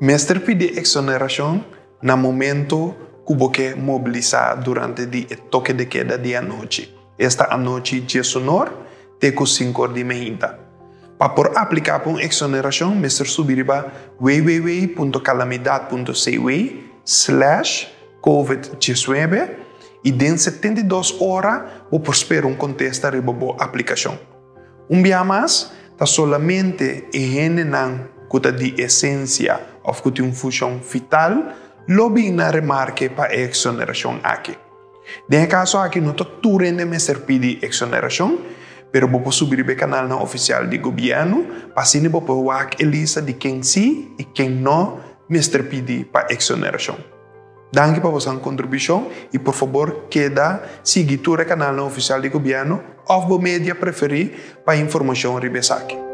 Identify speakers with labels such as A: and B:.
A: Mester pidi eksonerashon na momento ku bo ke mobilisá durante di e toke de keda di anochi, esta anochi diesunor te ku sinkor di meinta. Pa por apliká pa un eksonerashon mester subi riba www.calamidad.cw slash covid 19 i den 72 ora bo por spera un kontesta riba bo aplikashon. Un bia mas, ta solamente e hendenan ku ta di esensia òf ku tin un funshon vital lo bin na remarke pa e eksonerashon aki. Den e kaso aki no ta tur hende mester pidi eksonerashon, pero bo por subi riba e kanalnan ofisial di gobièrnu pa asina bo por wak e lista di ken si i ken no mester pidi pa eksonerashon. Danki pa bosan kontribushon i por fabor keda sigui tur e kanalnan ofisial di gobièrnu òf bo media preferí pa informashon riba esaki.